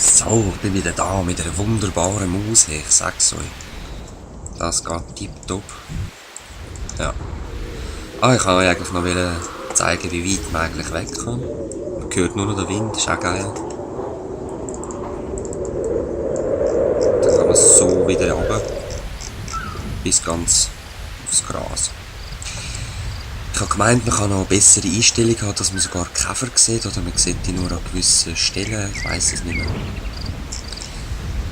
So, ich bin wieder da mit einer wunderbaren Maus. Ich sag's euch. Das geht tipptopp. Ja. Ich kann euch eigentlich noch zeigen, wie weit man eigentlich weg kann. Man hört nur noch den Wind, ist auch geil. Dann kann man so wieder runter. Bis ganz aufs Gras. Ich habe gemeint, man kann noch bessere Einstellungen haben, dass man sogar Käfer sieht, oder man sieht die nur an gewissen Stellen, ich weiss es nicht mehr.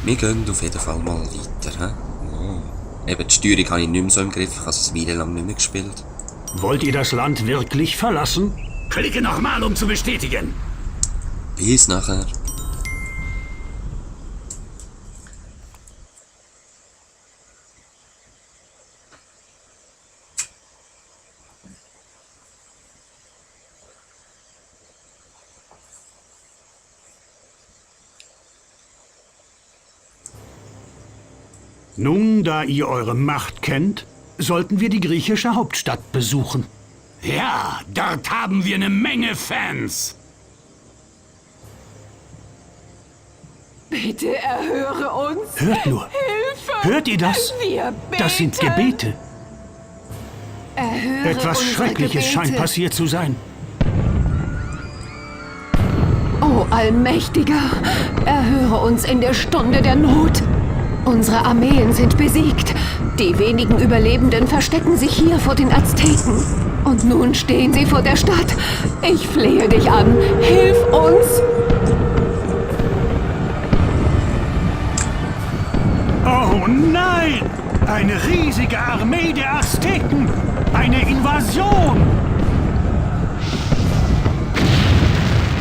Wir gehen auf jeden Fall mal weiter. He? Oh. Eben, die Steuerung habe ich nicht mehr so im Griff, ich habe es eine Weile lang nicht mehr gespielt. Wollt ihr das Land wirklich verlassen? Klicke nochmal, um zu bestätigen. Bis nachher. Nun, da ihr eure Macht kennt, sollten wir die griechische Hauptstadt besuchen. Ja, dort haben wir eine Menge Fans. Bitte erhöre uns. Hört nur. Hilfe! Hört ihr das? Wir beten. Das sind Gebete. Erhöre Etwas unsere Schreckliches Gebete. scheint passiert zu sein. O Allmächtiger, erhöre uns in der Stunde der Not. Unsere Armeen sind besiegt. Die wenigen Überlebenden verstecken sich hier vor den Azteken. Und nun stehen sie vor der Stadt. Ich flehe dich an. Hilf uns! Oh nein! Eine riesige Armee der Azteken! Eine Invasion!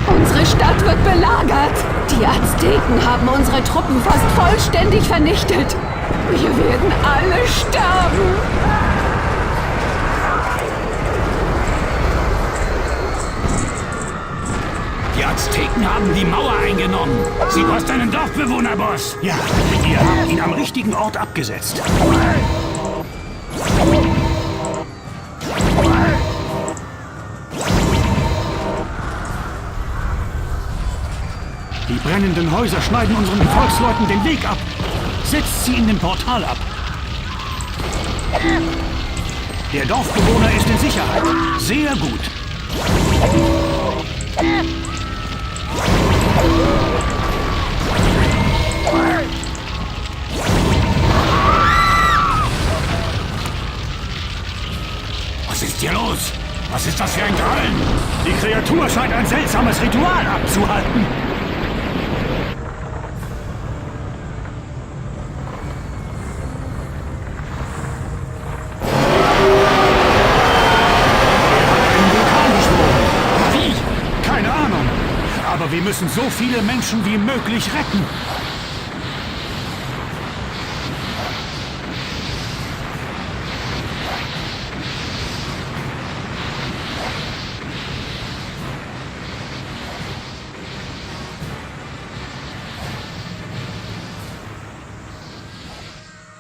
Unsere Stadt wird belagert. Die Azteken haben unsere Truppen fast vollständig vernichtet. Wir werden alle sterben. Die Azteken haben die Mauer eingenommen. Sie braucht einen Dorfbewohnerboss. Ja, ihr habt ihn am richtigen Ort abgesetzt. Die brennenden Häuser schneiden unseren Gefolgsleuten den Weg ab. Setzt sie in dem Portal ab. Der Dorfbewohner ist in Sicherheit. Sehr gut. Was ist hier los? Was ist das für ein Grollen? Die Kreatur scheint ein seltsames Ritual abzuhalten. Keine Ahnung. Aber wir müssen so viele Menschen wie möglich retten.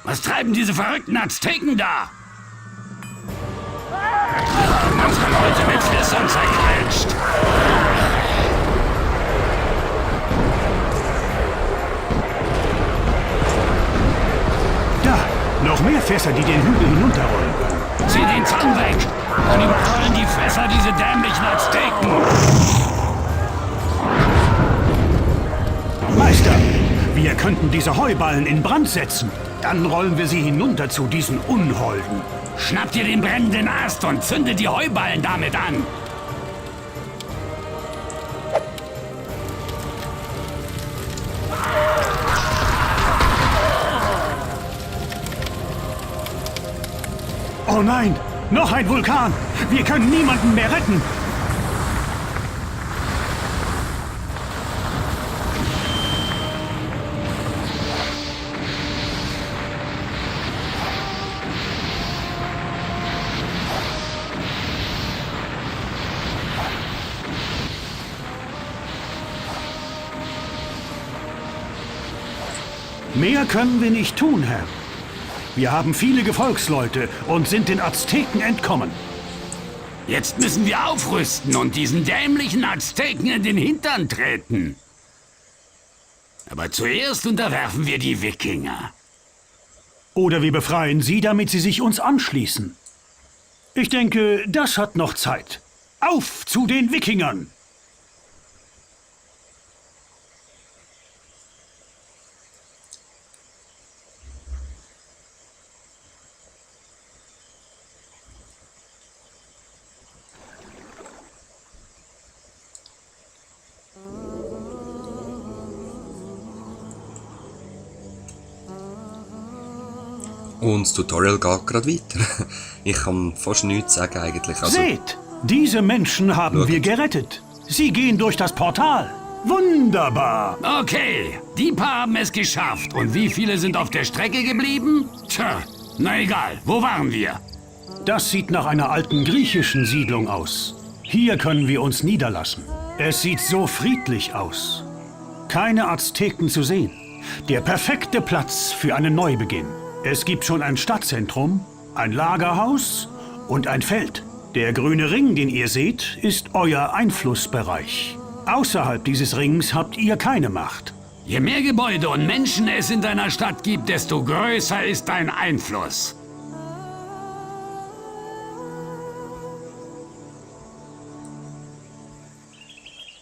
Was treiben diese verrückten Azteken da? Unsere Leute mit Fässern zerquetscht. Da, noch mehr Fässer, die den Hügel hinunterrollen können. Zieh den Zaun weg und überrollen die Fässer diese dämlichen Azteken. Meister, wir könnten diese Heuballen in Brand setzen. Dann rollen wir sie hinunter zu diesen Unholden. Schnappt ihr den brennenden Ast und zündet die Heuballen damit an. Oh nein, noch ein Vulkan. Wir können niemanden mehr retten. Mehr können wir nicht tun, Herr. Wir haben viele Gefolgsleute und sind den Azteken entkommen. Jetzt müssen wir aufrüsten und diesen dämlichen Azteken in den Hintern treten. Aber zuerst unterwerfen wir die Wikinger. Oder wir befreien sie, damit sie sich uns anschließen. Ich denke, das hat noch Zeit. Auf zu den Wikingern! Und das Tutorial geht gerade weiter. Ich kann fast nichts sagen eigentlich. Also, Seht, diese Menschen haben Schaut. wir gerettet. Sie gehen durch das Portal. Wunderbar! Okay, die paar haben es geschafft. Und wie viele sind auf der Strecke geblieben? Tja, na egal, wo waren wir? Das sieht nach einer alten griechischen Siedlung aus. Hier können wir uns niederlassen. Es sieht so friedlich aus. Keine Azteken zu sehen. Der perfekte Platz für einen Neubeginn. Es gibt schon ein Stadtzentrum, ein Lagerhaus und ein Feld. Der grüne Ring, den ihr seht, ist euer Einflussbereich. Außerhalb dieses Rings habt ihr keine Macht. Je mehr Gebäude und Menschen es in deiner Stadt gibt, desto größer ist dein Einfluss.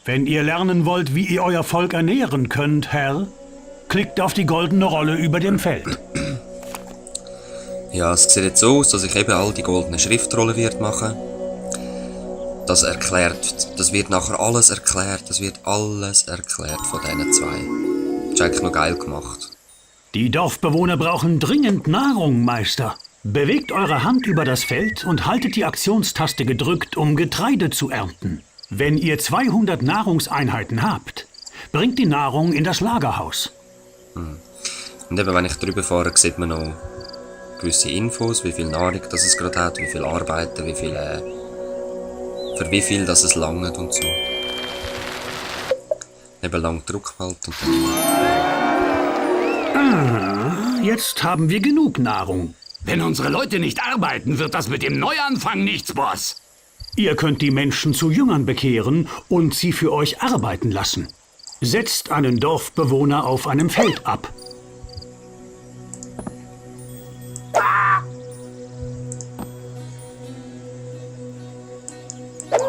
Wenn ihr lernen wollt, wie ihr euer Volk ernähren könnt, Herr, klickt auf die goldene Rolle über dem Feld. ja, es sieht jetzt so aus, dass ich eben all die goldenen Schriftrollen wird machen. Das wird nachher alles erklärt. Das wird alles erklärt von diesen zwei. Das ist eigentlich noch geil gemacht. Die Dorfbewohner brauchen dringend Nahrung, Meister. Bewegt eure Hand über das Feld und haltet die Aktionstaste gedrückt, um Getreide zu ernten. Wenn ihr 200 Nahrungseinheiten habt, bringt die Nahrung in das Lagerhaus. Und eben, wenn ich drüber fahre, sieht man noch gewisse Infos, wie viel Nahrung das es gerade hat, wie viel Arbeiter, wie viel, für wie viel das es langt und so. Eben lang Druck halten und dann... Jetzt haben wir genug Nahrung. Wenn unsere Leute nicht arbeiten, wird das mit dem Neuanfang nichts, Boss. Ihr könnt die Menschen zu Jüngern bekehren und sie für euch arbeiten lassen. Setzt einen Dorfbewohner auf einem Feld ab.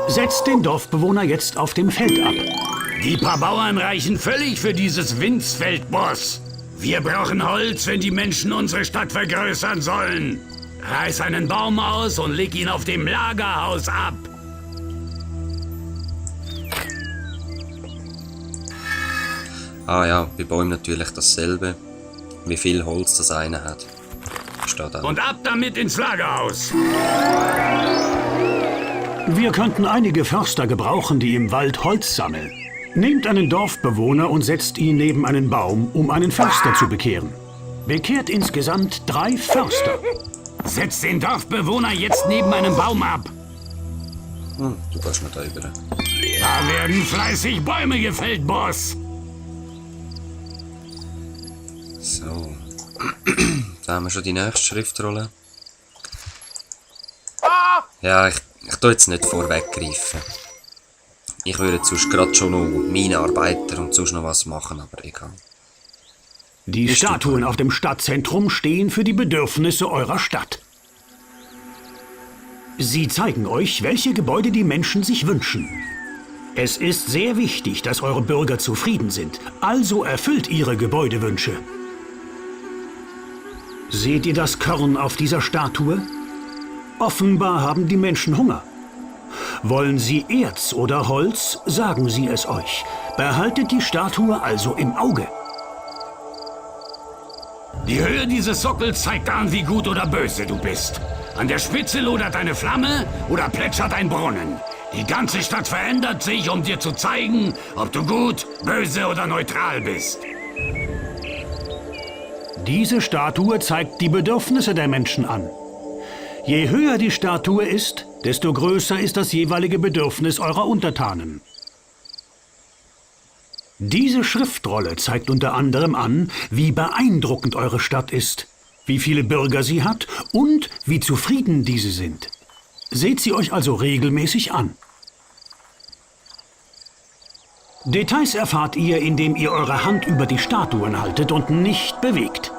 Setzt den Dorfbewohner jetzt auf dem Feld ab. Die paar Bauern reichen völlig für dieses Windsfeld, Boss. Wir brauchen Holz, wenn die Menschen unsere Stadt vergrößern sollen. Reiß einen Baum aus und leg ihn auf dem Lagerhaus ab. Ah ja, bei Bäumen natürlich dasselbe. Wie viel Holz das eine hat. Steht da. Und ab damit ins Lagerhaus. Wir könnten einige Förster gebrauchen, die im Wald Holz sammeln. Nehmt einen Dorfbewohner und setzt ihn neben einen Baum, um einen Förster zu bekehren. Bekehrt insgesamt 3 Förster. Setz den Dorfbewohner jetzt neben einem Baum ab. Du gehst mal da über. Da werden fleißig Bäume gefällt, Boss. So. Da haben wir schon die nächste Schriftrolle. Ja, ich tue jetzt nicht vorweggreifen. Ich würde sonst gerade schon noch meine Arbeiter und sonst noch was machen, aber egal. Die Statuen auf dem Stadtzentrum stehen für die Bedürfnisse eurer Stadt. Sie zeigen euch, welche Gebäude die Menschen sich wünschen. Es ist sehr wichtig, dass eure Bürger zufrieden sind, also erfüllt ihre Gebäudewünsche. Seht ihr das Korn auf dieser Statue? Offenbar haben die Menschen Hunger. Wollen sie Erz oder Holz, sagen sie es euch. Behaltet die Statue also im Auge. Die Höhe dieses Sockels zeigt an, wie gut oder böse du bist. An der Spitze lodert eine Flamme oder plätschert ein Brunnen. Die ganze Stadt verändert sich, um dir zu zeigen, ob du gut, böse oder neutral bist. Diese Statue zeigt die Bedürfnisse der Menschen an. Je höher die Statue ist, desto größer ist das jeweilige Bedürfnis eurer Untertanen. Diese Schriftrolle zeigt unter anderem an, wie beeindruckend eure Stadt ist, wie viele Bürger sie hat und wie zufrieden diese sind. Seht sie euch also regelmäßig an. Details erfahrt ihr, indem ihr eure Hand über die Statuen haltet und nicht bewegt.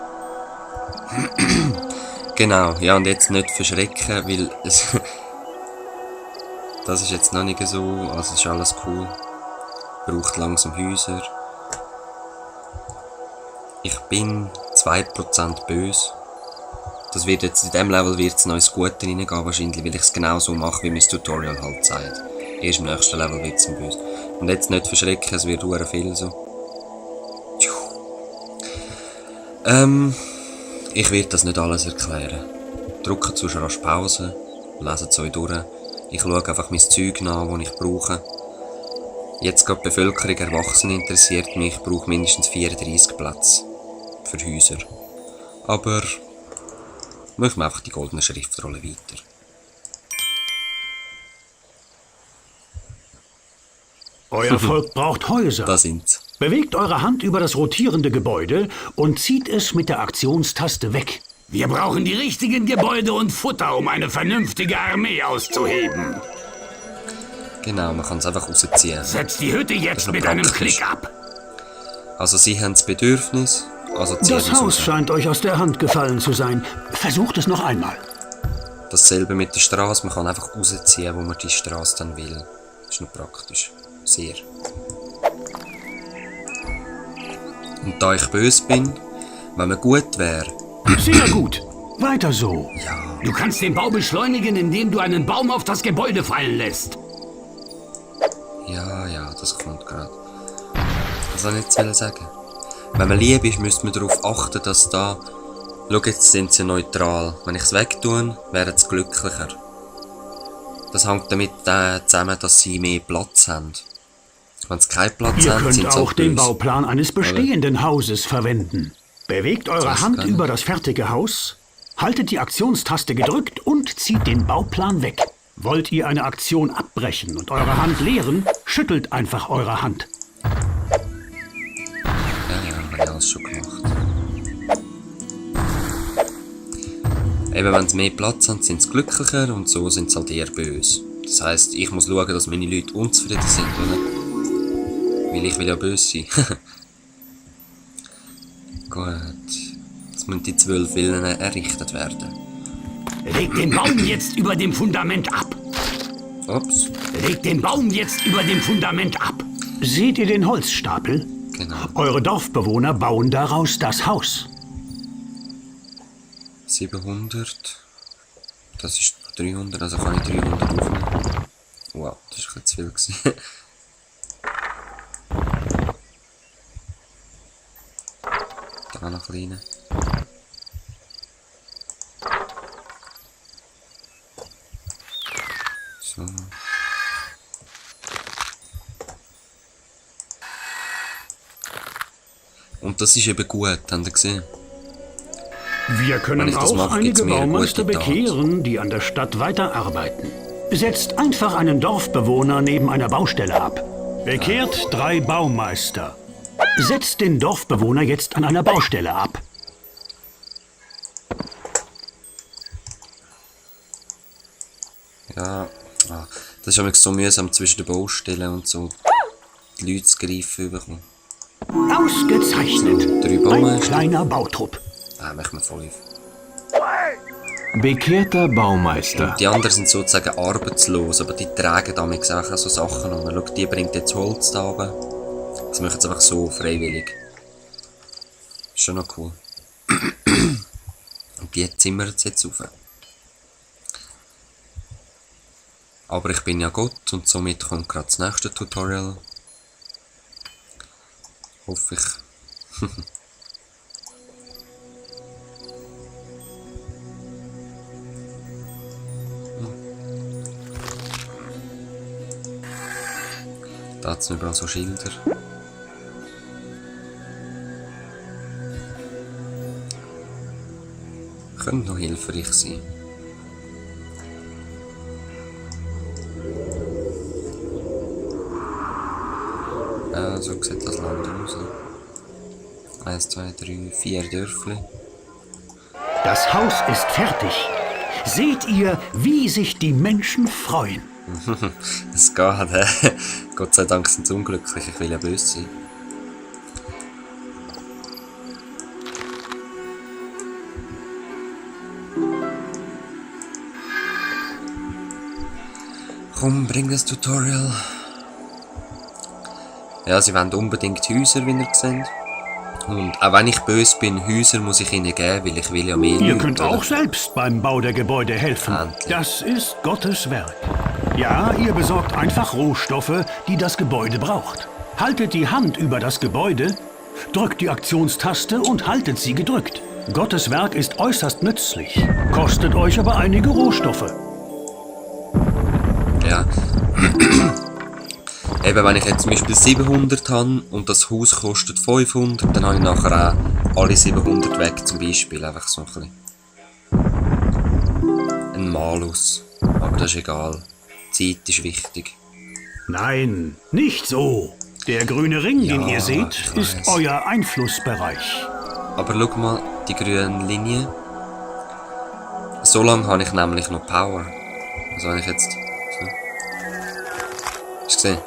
Genau, ja, und jetzt nicht verschrecken, weil es das ist jetzt noch nicht so, also ist alles cool. Braucht langsam Häuser. Ich bin 2% böse. Das wird jetzt, in diesem Level wird es noch ins Gute reingehen, wahrscheinlich, weil ich es genau so mache, wie mein Tutorial halt sagt. Erst im nächsten Level wird es böse. Und jetzt nicht verschrecken, es wird verdammt viel so. Ich werde das nicht alles erklären. Drückt zwischen rasch Pause, leset es euch durch. Ich schaue einfach mein Zeug nach, das ich brauche. Jetzt gerade die Bevölkerung Erwachsene interessiert mich. Ich brauche mindestens 34 Plätze für Häuser. Aber machen wir einfach die goldene Schriftrolle weiter. Euer Volk braucht Häuser. Da sind's. Bewegt eure Hand über das rotierende Gebäude und zieht es mit der Aktionstaste weg. Wir brauchen die richtigen Gebäude und Futter, um eine vernünftige Armee auszuheben. Genau, man kann es einfach rausziehen. Setz die Hütte Das jetzt ist mit noch einem praktisch. Klick ab. Also sie haben das Bedürfnis, also ziehen Das es Haus raus. scheint euch aus der Hand gefallen zu sein. Versucht es noch einmal. Dasselbe mit der Straße, man kann einfach rausziehen, wo man die Straße dann will. Das ist noch praktisch. Sehr. Und da ich böse bin, wenn man gut wäre, Sehr gut. Weiter so. Du kannst den Bau beschleunigen, indem du einen Baum auf das Gebäude fallen lässt. ja, das kommt gerade. Was soll ich jetzt sagen? Wenn man lieb ist, müsste man darauf achten, dass da... Schau, jetzt sind sie neutral. Wenn ich es wegtue, wären sie glücklicher. Das hängt damit zusammen, dass sie mehr Platz haben. Wenn sie keinen Platz Ihr haben, könnt sind sie auch den böse. Bauplan eines bestehenden Hauses verwenden. Bewegt eure Das Hand kann- über das fertige Haus, haltet die Aktionstaste gedrückt und zieht den Bauplan weg. Wollt ihr eine Aktion abbrechen und eure Hand leeren, schüttelt einfach eure Hand. Ja, habe ich alles schon gemacht. Eben, wenn sie mehr Platz haben, sind sie glücklicher und so sind sie halt eher böse. Das heisst, ich muss schauen, dass meine Leute unzufrieden sind, oder? Weil ich will ja böse sein. Gut. Jetzt müssen die 12 Villen errichtet werden. Leg den Baum jetzt über dem Fundament ab. Ups, Leg den Baum jetzt über dem Fundament ab. Seht ihr den Holzstapel? genau. Eure Dorfbewohner bauen daraus das Haus. 700. Das ist 300, also kann ich 300 aufnehmen. Wow, das ist ein bisschen zu viel gewesen. Da noch kleine. So. Und das ist eben gut, habt ihr gesehen? Wir Wenn können ich das auch mache, gibt's einige mir eine Baumeister gute Tat. bekehren, die an der Stadt weiterarbeiten. Setzt einfach einen Dorfbewohner neben einer Baustelle ab. Bekehrt 3 Baumeister. Setzt den Dorfbewohner jetzt an einer Baustelle ab. Ja, das ist nämlich so mühsam zwischen den Baustellen und so die Leute zu greifen bekommen. Ausgezeichnet. 3 Ein Baumeister. kleiner Bautrupp. Machen wir 5. Bekehrter Baumeister. Die anderen sind sozusagen arbeitslos, aber die tragen damit auch so Sachen um. Schau, die bringt jetzt Holz da oben. Das machen sie einfach so freiwillig. Ist schon noch cool. Und die zimmern es jetzt auf. Aber ich bin ja Gott und somit kommt gerade das nächste Tutorial. Hoffe ich. Da hat es überall so Schilder. Könnte noch hilfreich sein. Ja, so sieht das Land aus. 1, 2, 3, 4 Dörfli. Das Haus ist fertig. Seht ihr, wie sich die Menschen freuen. Es geht, hä? Gott sei Dank sind sie unglücklich, ich will ja böse sein. Komm, bring das Tutorial. Ja, sie wollen unbedingt Häuser, wie ihr seht. Und auch wenn ich böse bin, Häuser muss ich ihnen geben, weil ich will ja mehr Ihr Leute, könnt oder? auch selbst beim Bau der Gebäude helfen. Endlich. Das ist Gottes Werk. Ja, ihr besorgt einfach Rohstoffe, die das Gebäude braucht. Haltet die Hand über das Gebäude, drückt die Aktionstaste und haltet sie gedrückt. Gottes Werk ist äußerst nützlich, kostet euch aber einige Rohstoffe. Ja. Eben, wenn ich jetzt zum Beispiel 700 habe und das Haus kostet 500, dann habe ich nachher auch alle 700 weg, zum Beispiel. Einfach so ein bisschen. Ein Malus. Aber das ist egal. Zeit ist wichtig. Nein, nicht so. Der grüne Ring, den Ja, ihr seht, ich ist weiß. euer Einflussbereich. Aber schau mal, die grüne Linie. So lange habe ich nämlich noch Power. Also wenn ich jetzt... So. Hast du gesehen?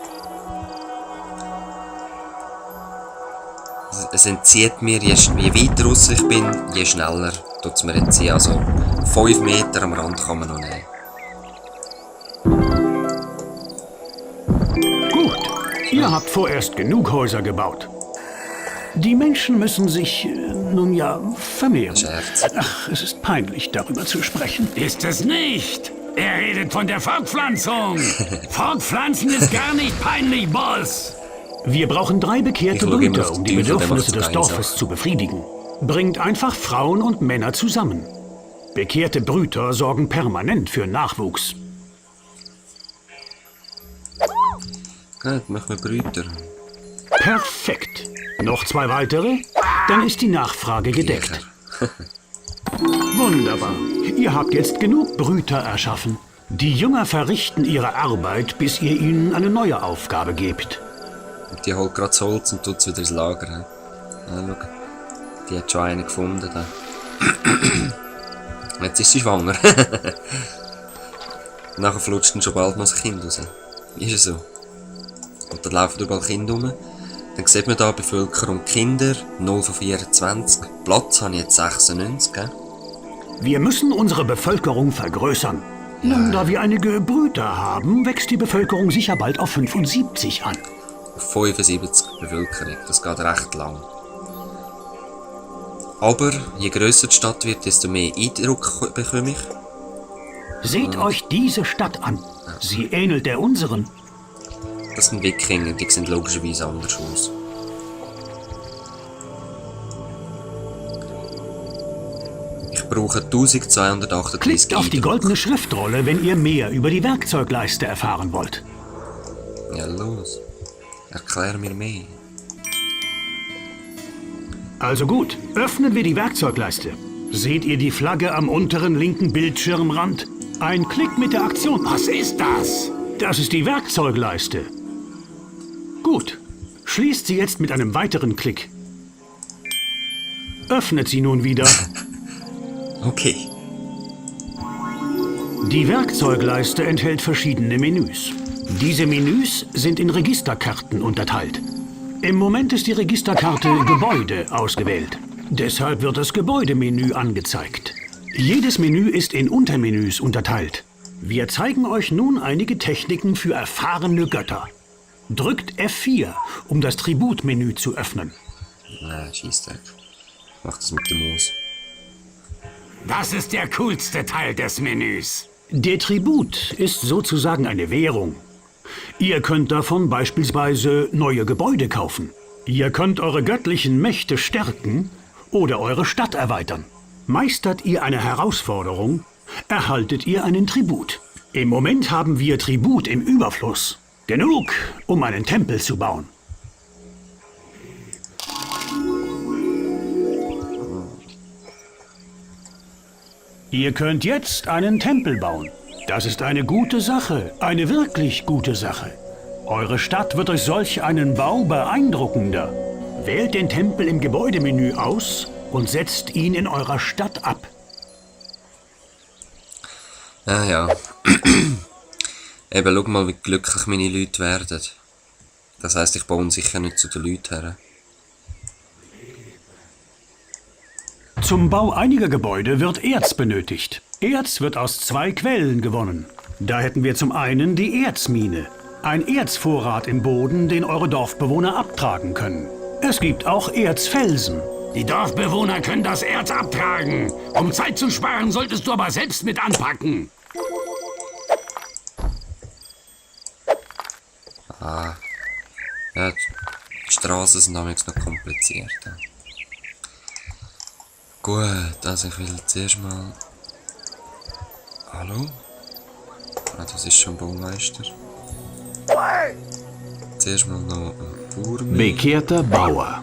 Es entzieht mir, je weiter raus ich bin, je schneller tut es mir entziehen. Also 5 Meter am Rand kann man noch nehmen. Gut, ihr habt vorerst genug Häuser gebaut. Die Menschen müssen sich, nun ja, vermehren. Scherz. Ach, es ist peinlich, darüber zu sprechen. Ist es nicht? Er redet von der Fortpflanzung. Fortpflanzen ist gar nicht peinlich, Boss. Wir brauchen 3 bekehrte Ich schau immer Brüter, auf um den die Teufel, der Bedürfnisse macht des sogar Dorfes Sache. zu befriedigen. Bringt einfach Frauen und Männer zusammen. Bekehrte Brüter sorgen permanent für Nachwuchs. Gut, machen wir Brüder. Perfekt. Noch 2 weitere? Dann ist die Nachfrage gedeckt. Wunderbar. Ihr habt jetzt genug Brüter erschaffen. Die Jünger verrichten ihre Arbeit, bis ihr ihnen eine neue Aufgabe gebt. Und die holt gerade das Holz und tut es wieder ins Lager. Ja, schau. Die hat schon einen gefunden. Da. Jetzt ist sie schwanger. Nachher flutscht dann schon bald noch ein Kind raus. Ist es so? Und dann laufen überall Kinder rum. Dann sieht man da Bevölkerung Kinder, 0 von 24. Platz habe ich jetzt 96, gell? Wir müssen unsere Bevölkerung vergrößern. Nun, da wir einige Brüter haben, wächst die Bevölkerung sicher bald auf 75 an. Auf 75 Bevölkerung, das geht recht lang. Aber je grösser die Stadt wird, desto mehr Eindruck bekomme ich. Seht euch diese Stadt an. Sie ähnelt der unseren. Das sind Wikinger, die sehen logischerweise anders aus. Ich brauche 1238 Klickt auf die Eindruck. goldene Schriftrolle, wenn ihr mehr über die Werkzeugleiste erfahren wollt. Ja, los. Erklär mir mehr. Also gut, öffnen wir die Werkzeugleiste. Seht ihr die Flagge am unteren linken Bildschirmrand? Ein Klick mit der Aktion. Was ist das? Das ist die Werkzeugleiste. Gut, schließt sie jetzt mit einem weiteren Klick. Öffnet sie nun wieder. Okay. Die Werkzeugleiste enthält verschiedene Menüs. Diese Menüs sind in Registerkarten unterteilt. Im Moment ist die Registerkarte Gebäude ausgewählt. Deshalb wird das Gebäudemenü angezeigt. Jedes Menü ist in Untermenüs unterteilt. Wir zeigen euch nun einige Techniken für erfahrene Götter. Drückt F4, um das Tributmenü zu öffnen. Nein, Scheissdreck. Mach das mit dem Maus. Das ist der coolste Teil des Menüs. Der Tribut ist sozusagen eine Währung. Ihr könnt davon beispielsweise neue Gebäude kaufen. Ihr könnt eure göttlichen Mächte stärken oder eure Stadt erweitern. Meistert ihr eine Herausforderung, erhaltet ihr einen Tribut. Im Moment haben wir Tribut im Überfluss. Genug, um einen Tempel zu bauen. Ihr könnt jetzt einen Tempel bauen. Das ist eine gute Sache, eine wirklich gute Sache. Eure Stadt wird durch solch einen Bau beeindruckender. Wählt den Tempel im Gebäudemenü aus und setzt ihn in eurer Stadt ab. Ja. Eben, schau mal, wie glücklich meine Leute werden. Das heisst, ich baue sicher nicht zu den Leuten her. Zum Bau einiger Gebäude wird Erz benötigt. Erz wird aus 2 Quellen gewonnen. Da hätten wir zum einen die Erzmine. Ein Erzvorrat im Boden, den eure Dorfbewohner abtragen können. Es gibt auch Erzfelsen. Die Dorfbewohner können das Erz abtragen. Um Zeit zu sparen, solltest du aber selbst mit anpacken. Ja, die Straßen sind damals noch komplizierter. Gut, also ich will zuerst mal... Hallo? Ah, das ist schon Baumeister. Zuerst mal noch ein Bauer mit. Bekehrter Bauer.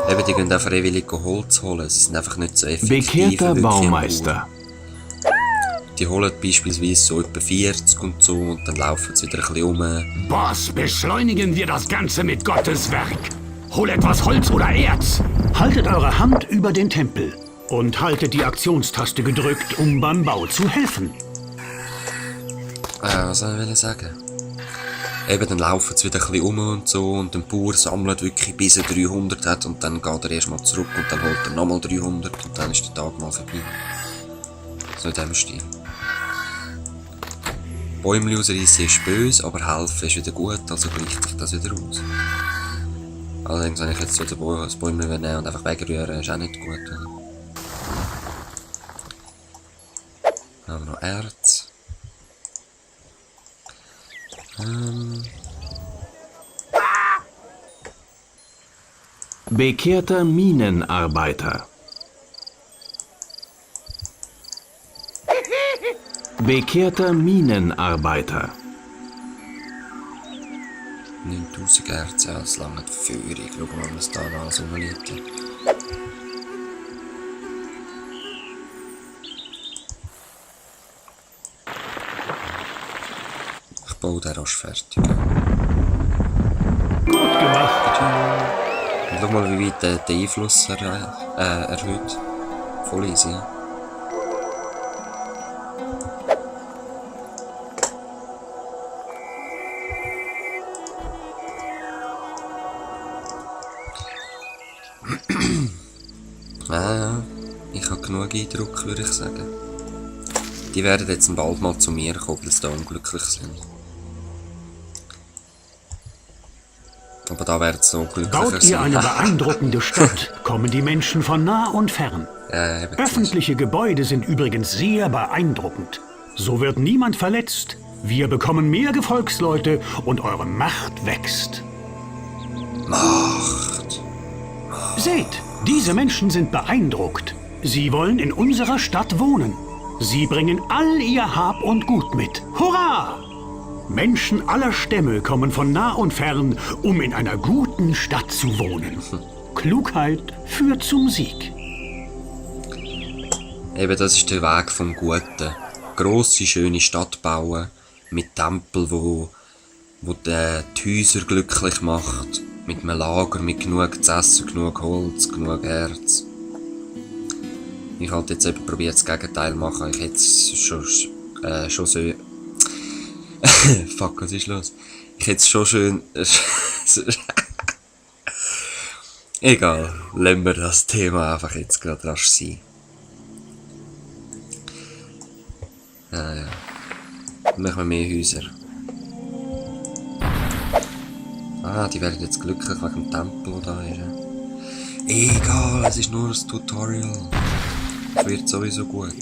Eben, die gehen auch freiwillig Holz holen. Sie sind einfach nicht so effektiv. Bekehrter wie wirklich ein Baumeister. Bauer. Die holen beispielsweise so etwa 40 und so und dann laufen sie wieder ein bisschen um. Boss, beschleunigen wir das Ganze mit Gottes Werk. Hol etwas Holz oder Erz. Haltet eure Hand über den Tempel und haltet die Aktionstaste gedrückt, um beim Bau zu helfen. Was soll ich sagen? Eben, dann laufen sie wieder ein bisschen und so und der Bauer sammelt wirklich bis er 300 hat und dann geht er erstmal zurück und dann holt er nochmal 300 und dann ist der Tag mal vorbei. So in diesem Stil. Bäume rausreissen ist böse, aber helfen ist wieder gut, also gleicht sich das wieder aus. Allerdings, wenn ich jetzt so das Bäume nehmen und einfach wegrühren, ist auch nicht gut, oder? Dann haben wir noch Erz. Bekehrter Minenarbeiter. Bekehrter Minenarbeiter. 9000 Erz, ja, das lange Führung. Schau mal, was da noch alles rumliegt. Ich baue den rasch fertig. Gut gemacht. Und schau mal, wie weit der Einfluss erhöht. Voll easy. Ja? Ja, ich habe genug Eindruck, würde ich sagen. Die werden jetzt bald mal zu mir kommen, weil sie da unglücklich sind. Aber da werden sie noch glücklicher Baut ihr eine beeindruckende Stadt, kommen die Menschen von nah und fern. eben Öffentliche Gebäude sind übrigens sehr beeindruckend. So wird niemand verletzt. Wir bekommen mehr Gefolgsleute und eure Macht wächst. Macht. Seht, diese Menschen sind beeindruckt. Sie wollen in unserer Stadt wohnen. Sie bringen all ihr Hab und Gut mit. Hurra! Menschen aller Stämme kommen von nah und fern, um in einer guten Stadt zu wohnen. Klugheit führt zum Sieg. Eben, das ist der Weg vom Guten. Grosse, schöne Stadt bauen, mit Tempel, wo die Häuser glücklich macht. Mit einem Lager, mit genug zu essen, genug Holz, genug Erz. Ich halt jetzt eben probiert das Gegenteil zu machen. Ich hätte es schon so... Fuck, was ist los? Ich hätte es schon schön... Egal, lassen wir das Thema einfach jetzt gerade rasch sein. Ja. Machen wir mehr Häuser. Ah, die werden jetzt glücklich wegen dem Tempel, der da ist. Egal, es ist nur ein Tutorial. Es wird sowieso gut.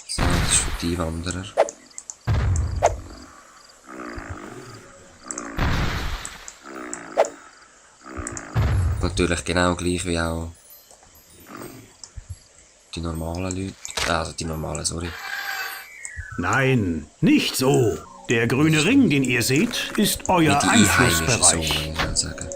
So, das ist für die Wanderer. Natürlich genau gleich wie auch die normalen Leute. Also die normalen, sorry. Nein, nicht so. Der grüne Ring, den ihr seht, ist euer Wie die Einheimischen, so Einflussbereich. muss ich sagen.